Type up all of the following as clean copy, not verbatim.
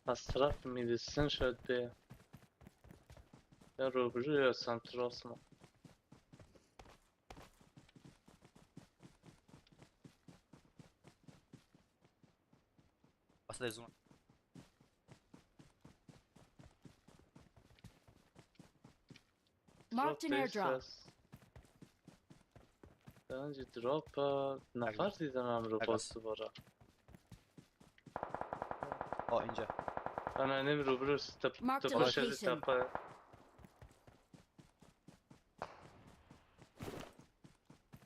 از طرف میدیسن شاید به یا روبرو یا سمت راست ما. وسط zone. Marked an airdrop. دانجی drop نفر دیدم امرو باز دوباره. آه اینجا. انا نمی روبرو تپه شده تپه.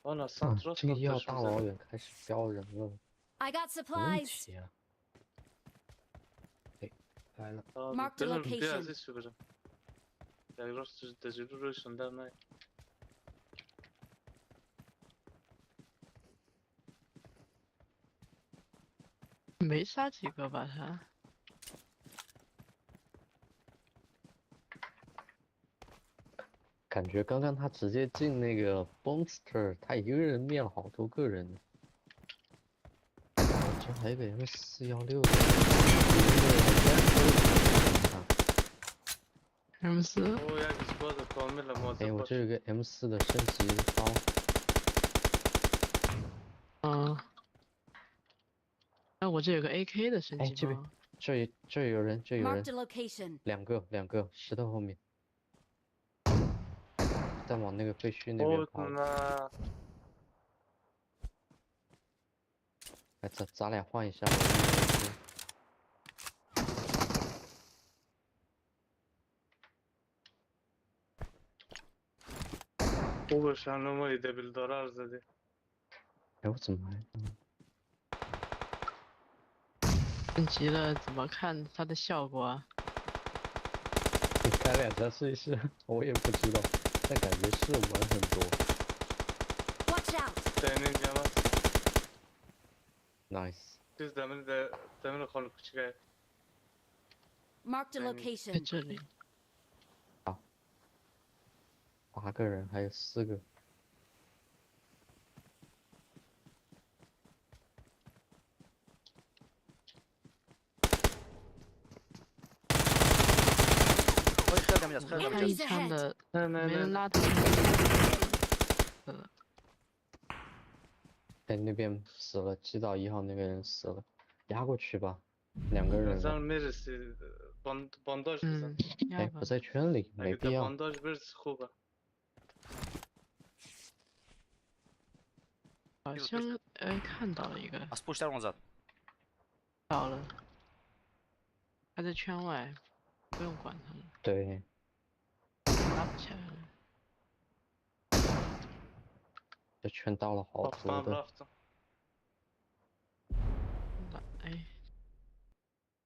啊，这个要大老远开始飙人了。 I got supplies. 哎，来了。 Marked a location. 没杀几个吧他？感觉刚刚他直接进那个 Monster，他一个人灭了好多个人。这还有个 M416的，M4。哎，我这有个 M4 的升级包。嗯。哎，我这有个 AK 的升级包。哎，这边，这有人，这有人。两个，两个，石头后面。在往那个废墟那边跑。哎，咱俩换一下。哎，我怎么还？升级了怎么看它的效果啊？你开两下试一试，我也不知道。但感觉是稳很多。 Watch out! Nice. Marked a location. 在这里。好，8个人，还有4个。他一枪的，没人拉他。在那边死了，击倒1号那个人死了，压过去吧，2个人。嗯，哎，不在圈里，没必要。好像哎看到了一个。到了，他在圈外，不用管他了。对。拉不起来了。这圈到了好多的。哎，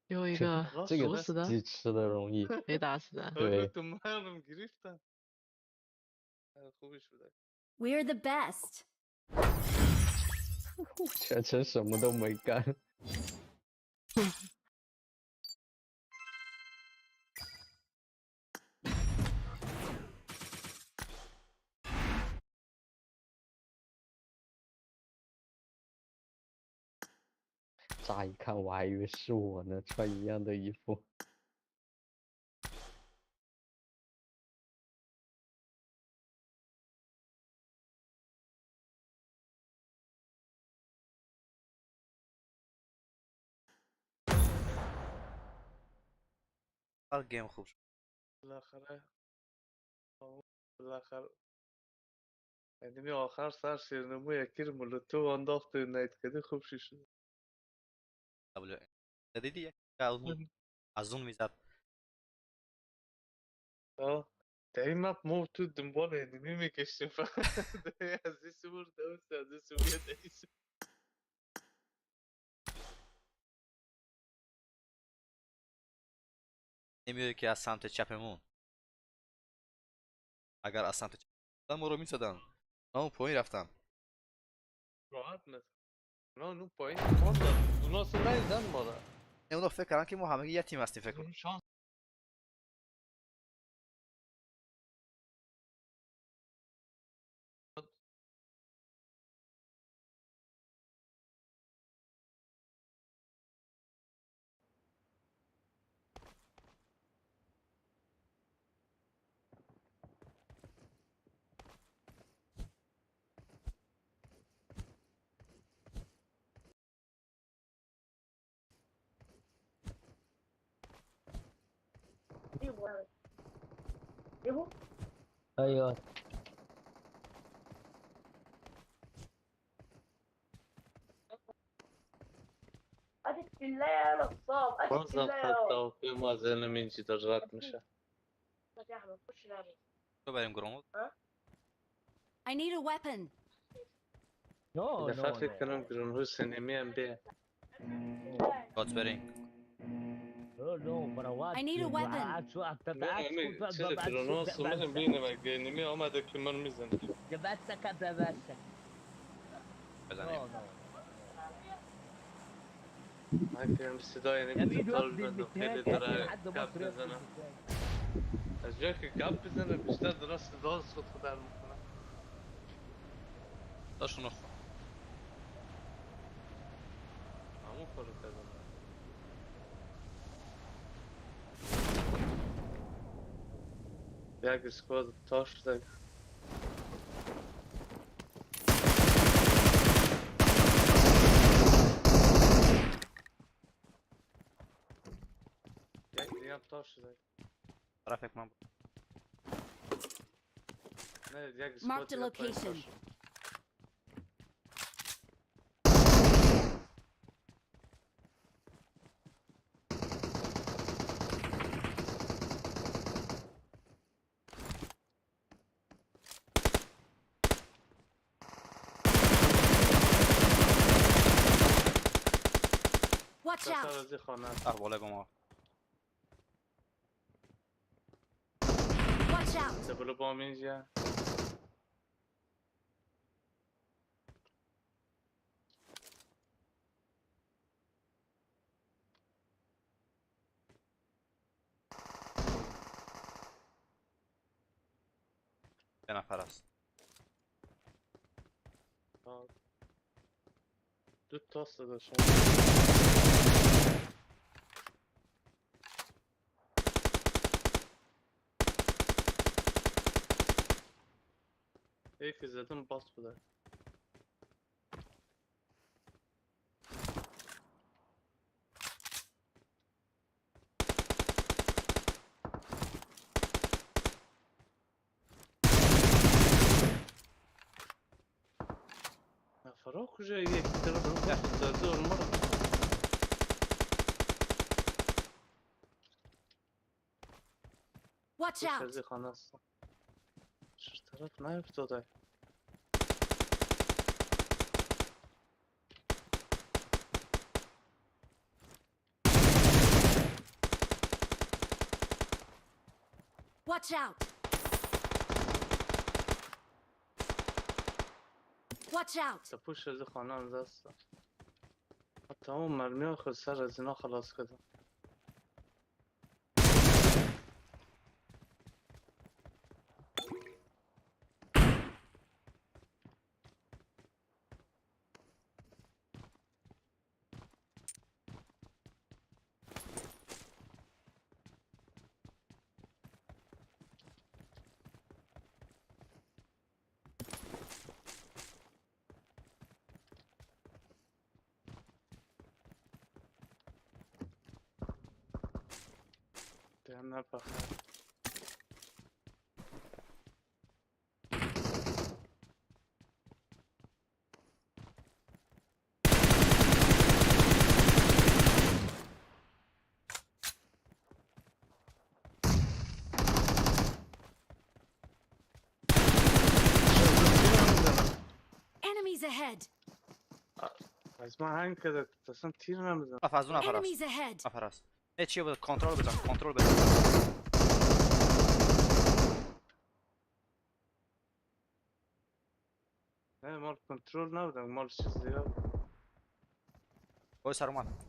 又一个这个死的，鸡吃的容易。没打死的。对。 We're the best。全程什么都没干。乍一看，我还以为是我呢，穿一样的衣服。game خوب شد. بالاخره بالاخره یعنی آخر سر شیرنمو یکی رو مولوتوف انداخت و نیت کردی خوب شد. دیدی از اون میزد. در این مپ ما تو دنبال انمی میکشیم فقط از این سو برد از این سو بیاد این سو. نمیاد که از سمت چپمون، اگر از سمت چپ ما رو میزدن، من اون پایین رفتم راحت مثلا اونا اون پایین ماندن، اونا اصلا ندیدن ما رو. اونا فکر کردن که ما همگی یه تیم هستیم فکر کنم. ايوه. بازم خط هواپیما از enemy داره رد میشه. تو بریم گرون. I need a weapon. No, دفعه no, فکر no. کنم گرون enemy هم بیه. گات بریم. No, no, مروان. I need a weapon. نه همین چیز گرون هست اومدم ببینم اگه enemy آمده که من میزنم. بزنیم. من که هم صدای enemy داره بزنم خیلی داره گپ میزنم. از جایی که گپ بزنه بیشتر داره صدا از خود در میکنه. داشون خو. همون کارو کردم. یک اسکواد تاش زد. یک دیگه هم تاش زد. طرف من بود. نه یک اسکواد Marked a دیگه پایین location. تاش شد. Watch سر out! از این خانه است. اه بالا با ما. Watch out! دبلو بام اینجا. یه نفر است. آه. دو تا صدا شما. یکی زدم باز بوده. نفرا کجا یک طرف زده اون. Watch پشت out! از این خانه است. چه طرف نیفتاده. Watch out! Watch out! تا پشت از این خانه هم دست. تمام مرمی ها خود سر از اینا خلاص کردم. نه بخیر. Enemies ahead! از من هنگ کرده اصلا تیر نمیزنم. از اون نفر است. Enemies ahead! نفر است. نه چیه بود؟ کنترل بزن، کنترل بزن. نه مال کنترل نبودم، مال چیز زیاد. وای سر اومد.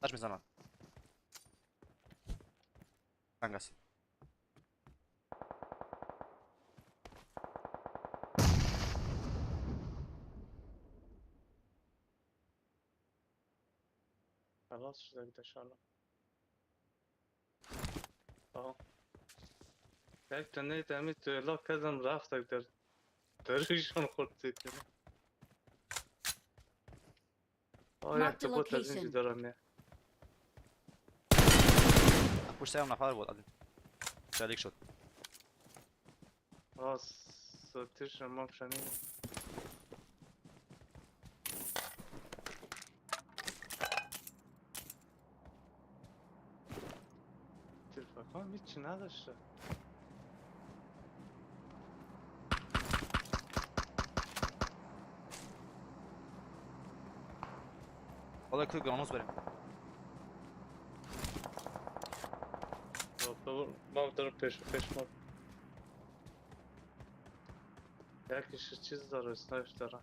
تاش میزنن. سنگ است. خلاص شده انشالله. آه. یک تنه دمی تو الا کردم رفت در دریشون خورد تیکنه. آه یک Marked a تا بوت از اینجا location. دارم نه. پشت سر اون نفر بود. شلیک شد. ستير ما مشانين. تلفزیون هیچ نداشته. حالا که گرانوس بریم. ما دارم پیش پیش ما. یکیش چیز داره، اسنایپ داره.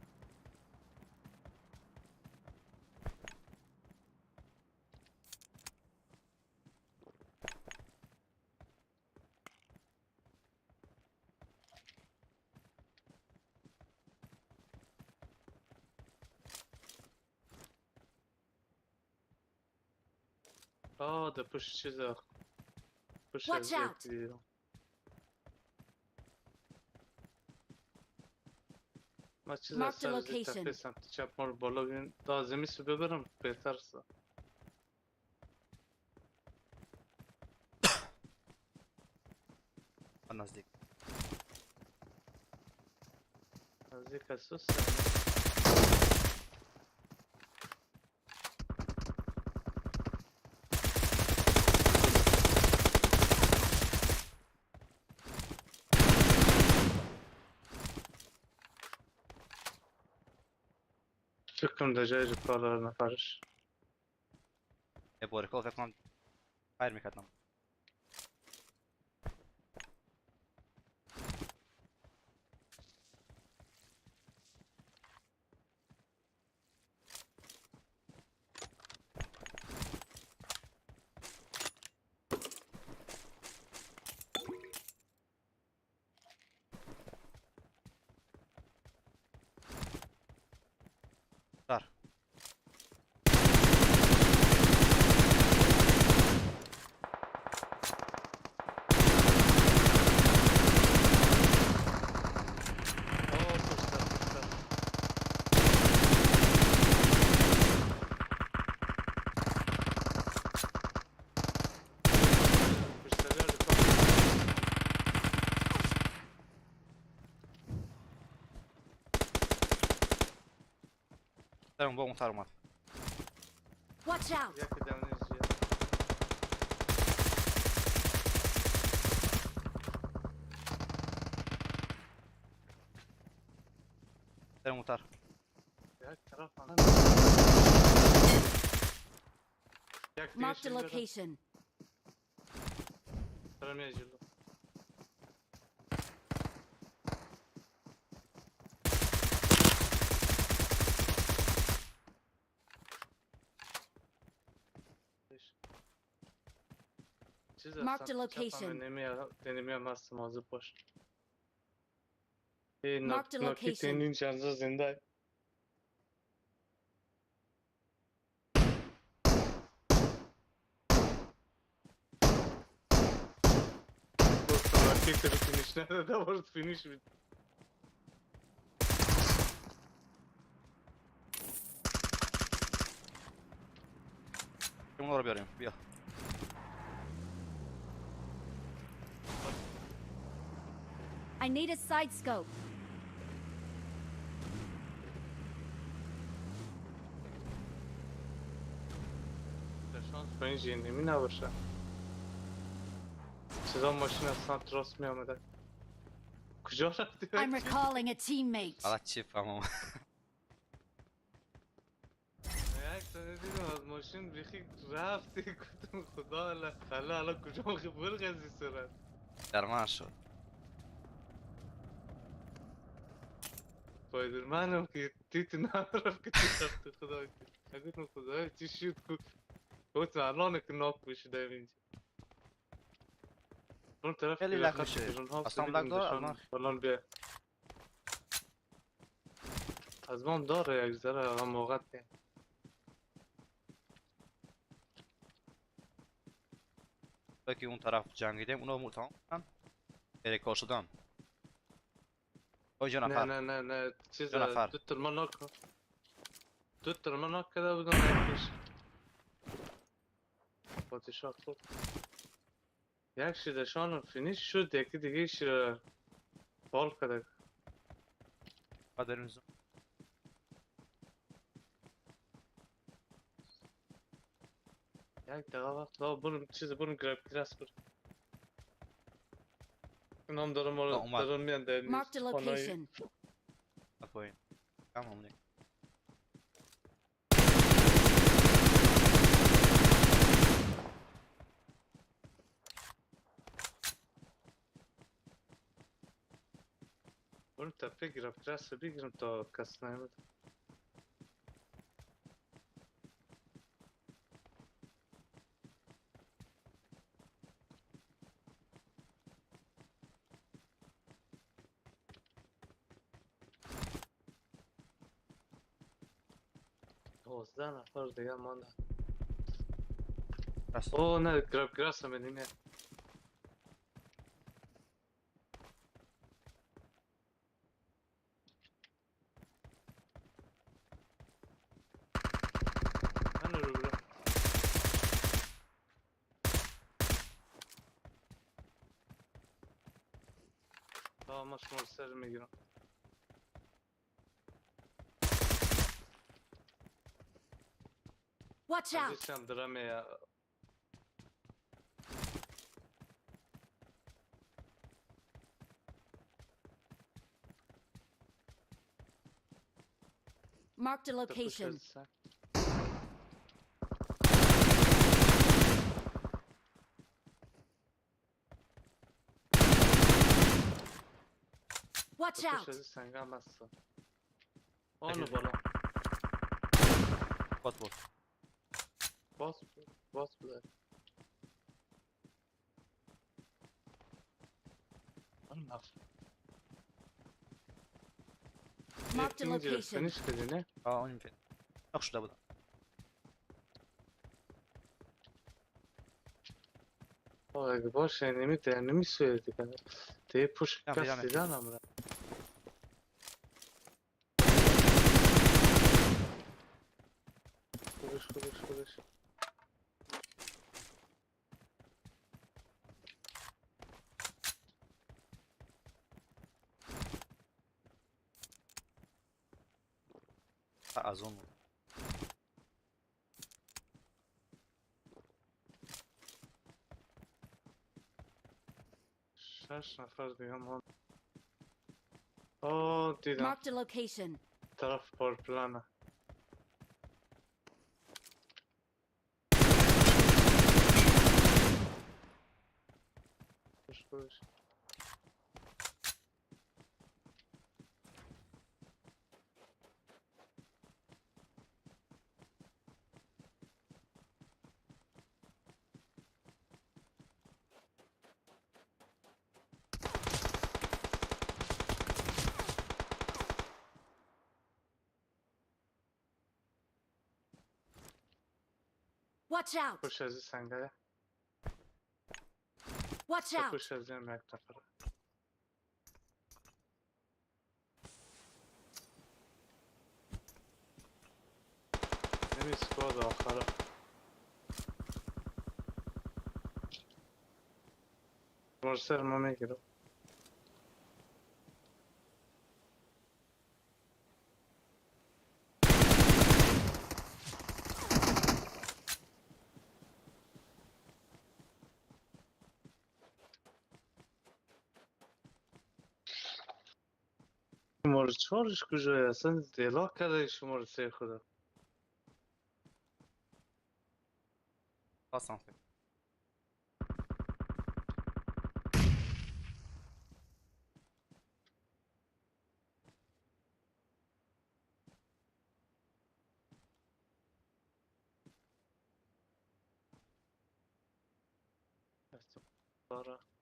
آه ده پشت چیزه. پشت Watch out. دیدم. ما چیز Mark از the سر زیر location. تپه سمت چپ ما رو بالا ببین. تا زمین ببرم بهتر است. نزدیک نزدیک اساس. فکر کنم در جای کار نفرش. یه بارکال فکر کنم فایر میکردم. دار. آه پشت پشت. پشت دارم با اون تر اومد. Watch out! یکی دمنیز جیه. دارم اون تر. یک طرف هم. یک دیگه Marked a شیل داره. location. دارم یه جلو. چیز Mark the هستم، چپ location. هم نمی‌ام هستم، مواظب باش. Mark the ناکی location. تنین چند زنده. ناکی تو فینیش نداده، برد فینیش بید. اون رو بیاریم. بیا. I need a side scope. شانس با این جینمی نباشه. صدا ماشین از سمت راست می آمده. کجا رفتی؟ I'm recalling a teammate. غلط چی فهمم. یک ثانیه دیدم از ماشین بیخی رفتی، گفتم خدا الله الله الله کجا میخوای برغزی سرت. درمان شد. سپایدرمنم که تیت نرفت که تیت رفت خدا که گفتم خدا چی شد کو گفتم الان که ناک بشیدم اینجا. اون طرف خیلی که لگ خط میشه. بیرون ها اصلا دیدم لگ داره، نشان الان. الان بیا. از ما هم داره یک ذره الان موقع نه. که اون طرف جنگیدیم اونا تمام کردن. ارکار شدن. آی نه نفر. نه نه نه چیز دو نفر. دو تا ما ناک دو تا ما ناک کرده بودم یکیش پادشاه خورد. یک شیدشان فینیش شد، یکی دیگه شیر بال کده. بعد بریم زون. یک دقیقه وقت لا برم چیز برم گرب گرس برم. اینام دارم اومد. دارم میان در Marked a location. پایین. کم همونه. برم تپه گرب گرس بگیرم تا کس نیامد. 12 نفر دیگه مانده. راست. اوه نه گرب گرس هم اینه. من رو برو. تا ما شما رو سر میگیرم. Watch out! عزیزم دارم یا Marked a location. Watch out! سنگم هست. آنو بالا. بات بود. باز باز بوده. آن نفس. Marked a location. فینیش کردی نه؟ آه اون فین. نقش شده بودم. آه اگه باشه نمیده نمیسویه دیگه. دیگه پوش نه، کس پیدا دیدن امره. خودش خودش خودش. از اون بود. شش نفر دیگه هم. آه دیدم. Marked a location. طرف پارپلانه. خوش خوش. Watch out! خوش از این سنگه. Watch out! خوش از این یک نفر. نمی سکواد آخره. مرسر ما میگیرم. شماره 4ش کجایه؟ اصلا اعلام کرده شماره 3 خدا. خواستم فکر.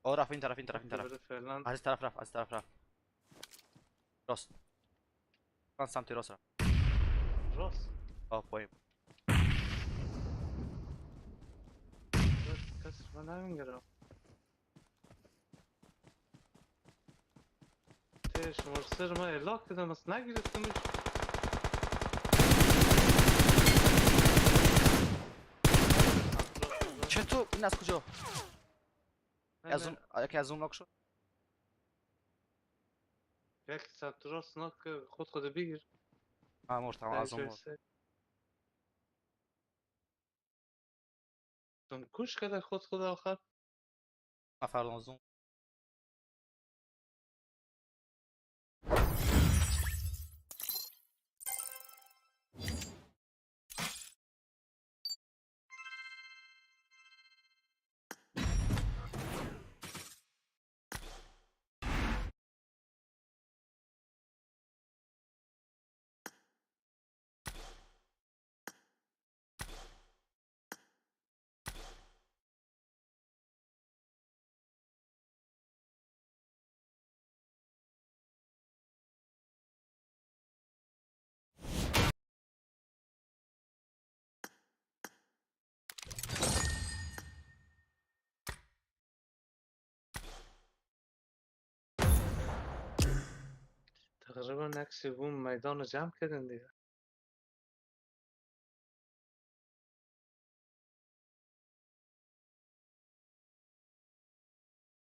آه رفت این طرف این طرف این طرف. فعلا از طرف رفت از طرف رفت. راست. من سمت راست رفت. راست. آه پایین. کسی من نمیگیرم. ته شماره 3 رو من اعلام کردم اصلا نگرفتمش. چطور؟ این از کجا؟ از اون یکی از اون ناک شد. یک سمت راست ناک خود خود بگیر. آه مرد تمام از اون مرد. کش کرده خود خود آخر. نفر از اون. تقریبا یک سوم میدان رو جمع کردن دیگه.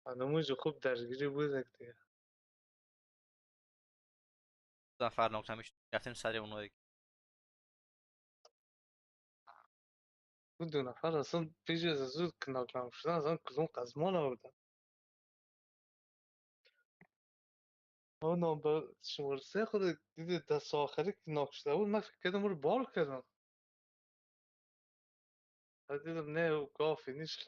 هنوز خوب درگیری بود دیگه. نفر نکته میشه رفتیم سر اونایی. اون دو نفر اصلا پیش از زود کنار شدن اصلا کدوم قزمان آوردن. اون نمبر شماره 3 خود دیده دست آخری که ناک شده بود من فکر کردم رو بار کردم. بعد دیدم نه او کافی نیست.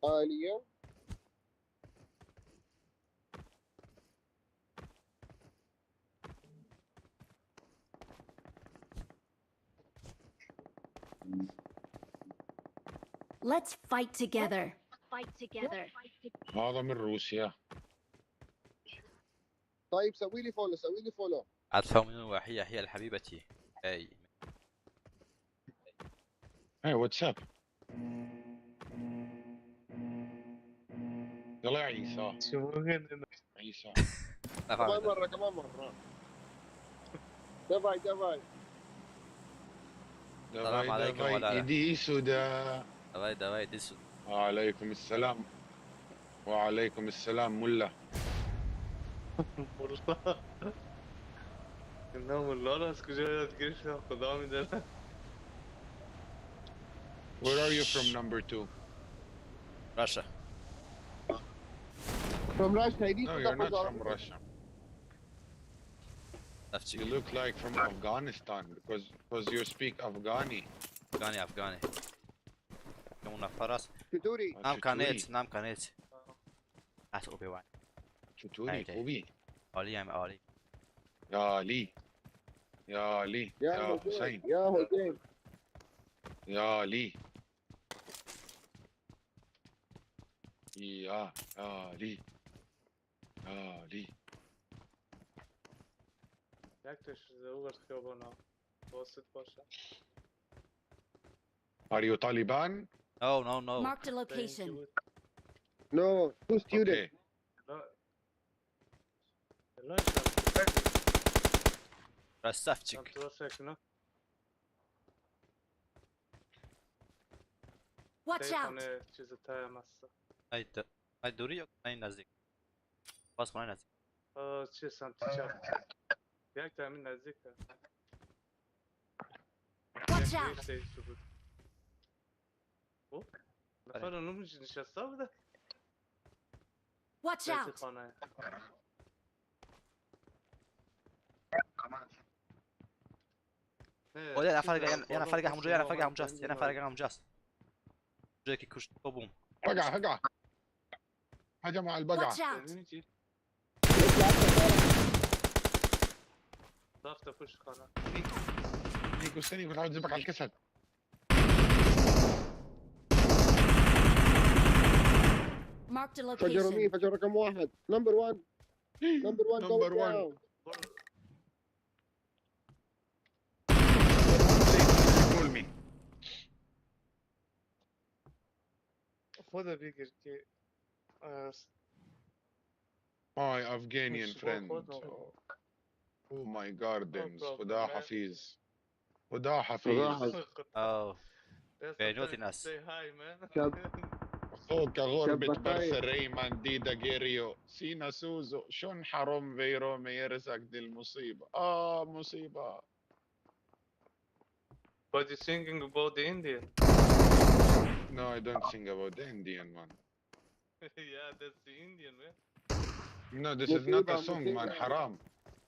عالية. Let's fight together. Fight together. هذا من روسيا. طيب سوي لي follow، سوي لي follow. أدفع من وحية هي لحبيبتي. أي. Hey, what's up? يلا يا عيسى. عيسى. كمان مرة كمان مرة. давай давай. السلام عليكم ولا иди сюда. давай давай иди сюда. وعليكم السلام. وعليكم السلام ملا. نه ملا رو از کجا یاد گرفتم خدا میدونه. Where are you from number 2? Russia. From Russia. No, you're not from Russia. You look like from Afghanistan because you speak Afghani. Afghani, Afghani. اون نفر است. چطوری؟ نام کنیت، نام کنیت. از اوبی وان. چطوری؟ خوبی؟ عالی هم عالی. یا علی. یا علی. یا حسین. یا حسین. یا علی. یا علی. یا علی. یک تا شده او بر خیابانا واسط باشه. Are you Taliban? No, no, no. Marked a location. No, two students. Okay. Красавчик. Watch out. ای دوری یا ای نزدیک؟ باز خانه نزدیک. چه سمت چپ؟ یک تا همین نزدیک. Watch out. نفر اونو نشسته بوده. Watch out. خانه. یه نفر دیگه، یه نفر دیگه همونجا، یه نفر دیگه همونجاست، یه نفر دیگه همونجاست. جایی که کشت بوم. بقعة بقعة. هجم على البقعة. Watch out. رفت پشت خانه. نيكو استني، كنت عاوز اذبك على الكسل. Marked a فجروا مين؟ location. فجر رقم واحد، نمبر 1، نمبر 1. Number one. Call me. خدا بگیر که My Afghanian مش friend. خدا. Oh my gardens. No problem, خدا man. حفيظ، خدا حفيظ. خدا حفيظ. Oh. That's بينوتي the time to ناس. say hi, man. خوك غربة. شبكاية. برس ريمان ديدا جيريو سينا سوزو شون حرم فيرو ميرزك، دي المصيبة، مصيبة. But you thinking about the Indian. No, I don't think about the Indian man. Yeah, that's the Indian, man. No, this is not a مصيبة، song, man. مصيبة. حرام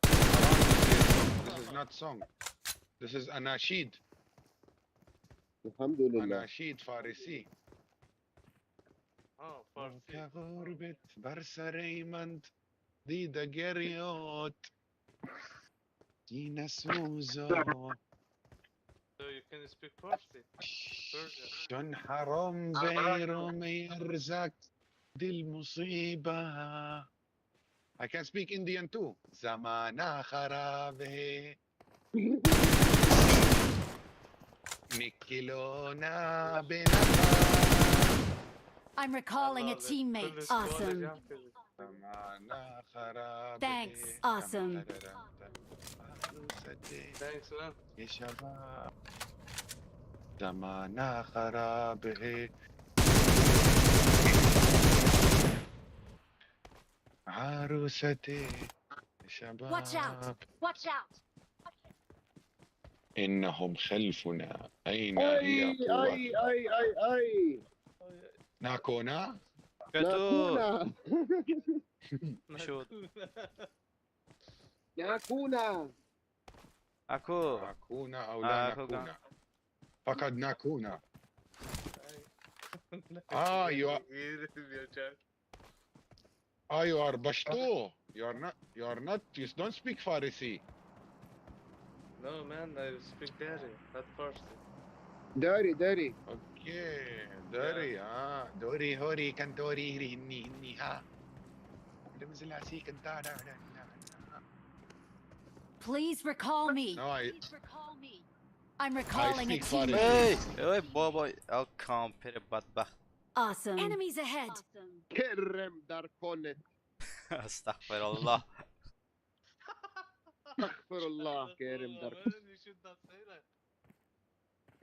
حرام to say a song. This is not song. This is أناشيد. الحمد لله. أناشيد فارسي. Oh, Farsi. غربة برسا ريموند ديدا جيريوت سينا سوزو. So you can speak Farsi. Persian. شن حرام بيرو ميرزك، دي المصيبة. I can speak Indian too. زمانة خرابه نيكيلونا بنفا. I'm recalling a I love it. teammate. كل سؤال Awesome. جمع كده. زمانة خرابه. Thanks. Awesome. Thanks, man. يا شباب، زمانة خرابه، عروستي يا شباب. Watch out. Watch out. إنهم خلفنا، أين هي اي قوتنا؟ اي اي اي اي. ناكونا. كتو. ناكونا. شو؟ ناكونا. اكو. ناكونا أو لا؟ ناكونا. ناكونا، فقد ناكونا. You are يا جاك. You are Pashto. You are not, you are not, you don't speak Farsi. No, man, I speak Dari, not Farsi. داري داري. Okay, دوري، دوري هوري كان دوري هري هني هني ها لمزلاسي كنت. Please recall me. No, I Please recall me. I'm recalling a speak teammate. Farsi. ای ای بابا، او کامپر بدبخت. Awesome. Enemies ahead. كرم داركونت. استغفر الله. استغفر الله، كرم داركونت. Man, you should not say that.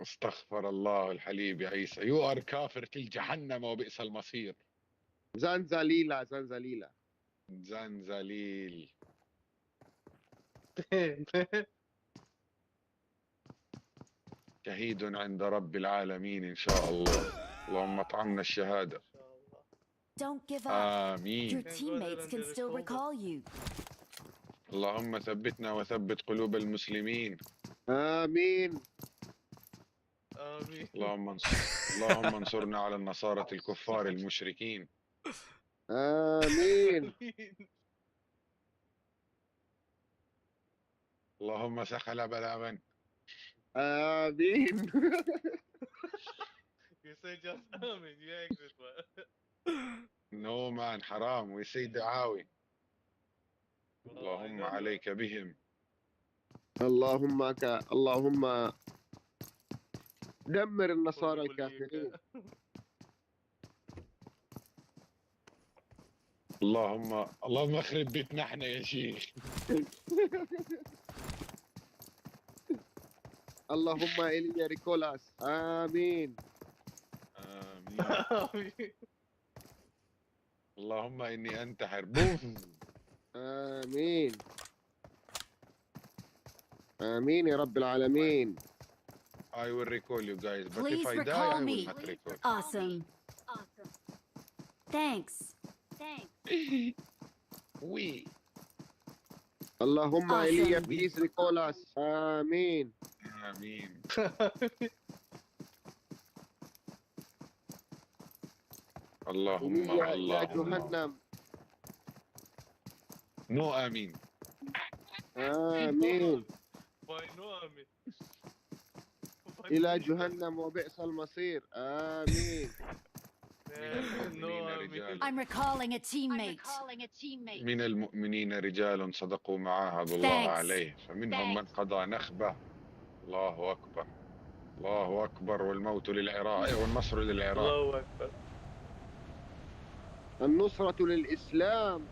استغفر الله الحليب يا عيسى، you are كافر في جهنم وبئس المصير. زنزليلا زنزليلا. زنزليل. شهيد عند رب العالمين ان شاء الله، اللهم اطعمنا الشهادة. Don't give up. Your امين. teammates can still recall you. اللهم ثبتنا وثبت قلوب المسلمين. امين. آمين. اللهم انصر، اللهم انصرنا على النصارى الكفار المشركين. امين. اللهم سخل بلاغا. امين. You say just آمين, you exit, man. No man، حرام، we say دعاوي. اللهم عليك بهم. اللهم اللهم دمر النصارى الكافرين. اللهم اللهم اخرب بيتنا احنا يا شيخ. اللهم ايليا recall us، امين. امين. اللهم اني انتحر، بوف. امين امين يا رب العالمين. I will recall you guys, but Please if I die, recall I will me. not recall. Awesome. Awesome. Thanks. Thanks. We. اللهم Awesome. ايليا please recall us، امين. آمين. اللهم ايليا الى اللهم جهنم. No آمين. آمين. وينو آمين؟ إلى جهنم وبئس المصير. آمين. من المؤمنين رجال I'm recalling a teammate. من المؤمنين رجال صدقوا ما عاهدوا الله Thanks. عليه، فمنهم من قضى نخبه. الله أكبر، الله أكبر. والموت للعراق والنصر للعراق. الله اكبر. النصرة للإسلام.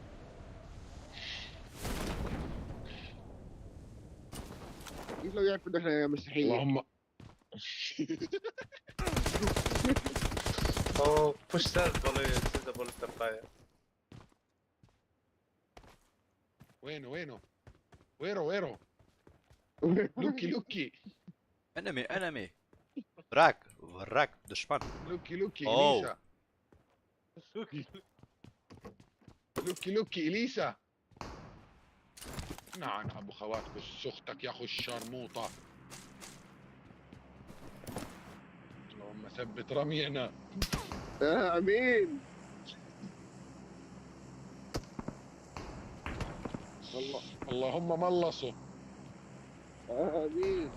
كيف لو يعرفوا إنه إحنا مسيحيين؟ اللهم اوه، پشت سر بالای چیز، بالای تپه. وينه وينه؟ ويرو ويرو؟ لوكي لوكي. Enemy, enemy. Враг, враг, душман. لوكي لوكي. أوه. اليسا، لوكي لوكي، اليسا. نعم، ابو خواتك، سختك يا اخو الشرموطه. اللهم ثبت رمينا. آمين. الله. اللهم ملصه. آمين.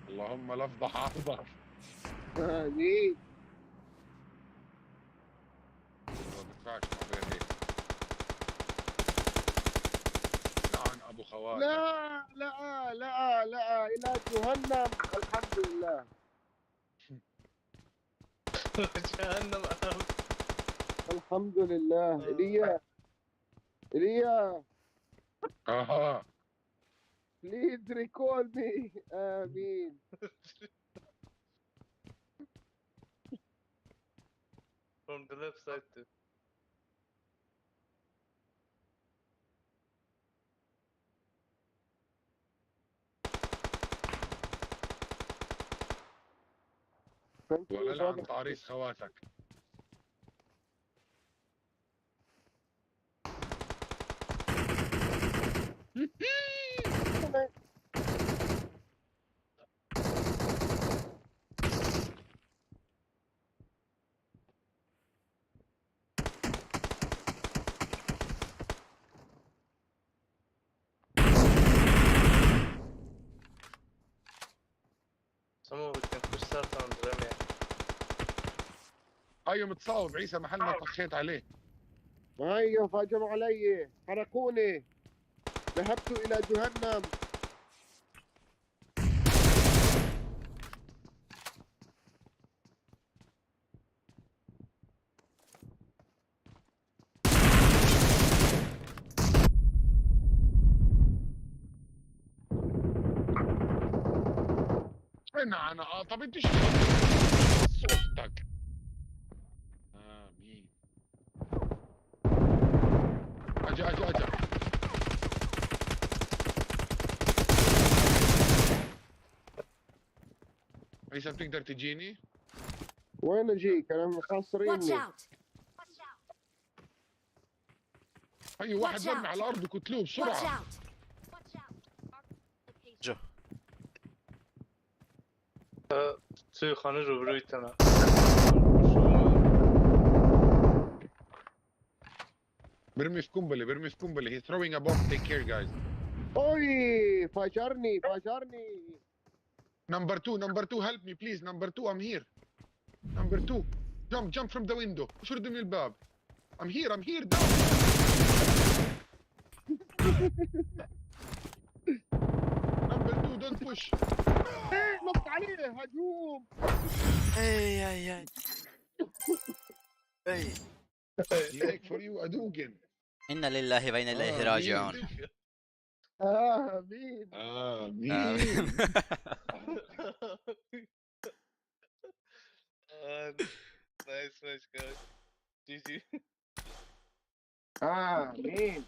اللهم لفظ حافظك. آمين. ما بينفعش مع غير هيك. نعم، ابو خواتك. لا لا لا لا، إلى جهنم. الحمد لله. جهنم. الحمد لله. إيليا، إيليا. اها. Please recall me. آمين. From the left side too. Thank you, ولا لعن brother. تعريس خواتك. Someone we can push start on رمية. ايوه، متصاوب عيسى محل ما طخيت عليه. هيا، فهجموا علي، حرقوني، ذهبت إلى جهنم. انا طب انت شو صوتك؟ امين. اجا اجا اجا. عيسى، بتقدر تجيني؟ وين اجيك؟ انا Watch مخاصريني. out! ايوه، واحد Watch مرمي out. على الارض، قتلوه Watch بسرعه. out! جو. توی خانه روبرویتنم. برمي في قنبله، برمي في قنبله. He's throwing a bomb. Take care, guys. اوي، فجرني فجرني. Number 2, number 2, help me please. Number 2, I'm here. Number 2, jump, jump from the window. شرد من الباب. I'm here, I'm here, down. Number 2, don't push. إيه، نط عليه هجوم. اي اي اي اي. Like for you ادوجن. انا لله وانا اليه راجعون. امين. امين. Nice match, guys. GG. امين.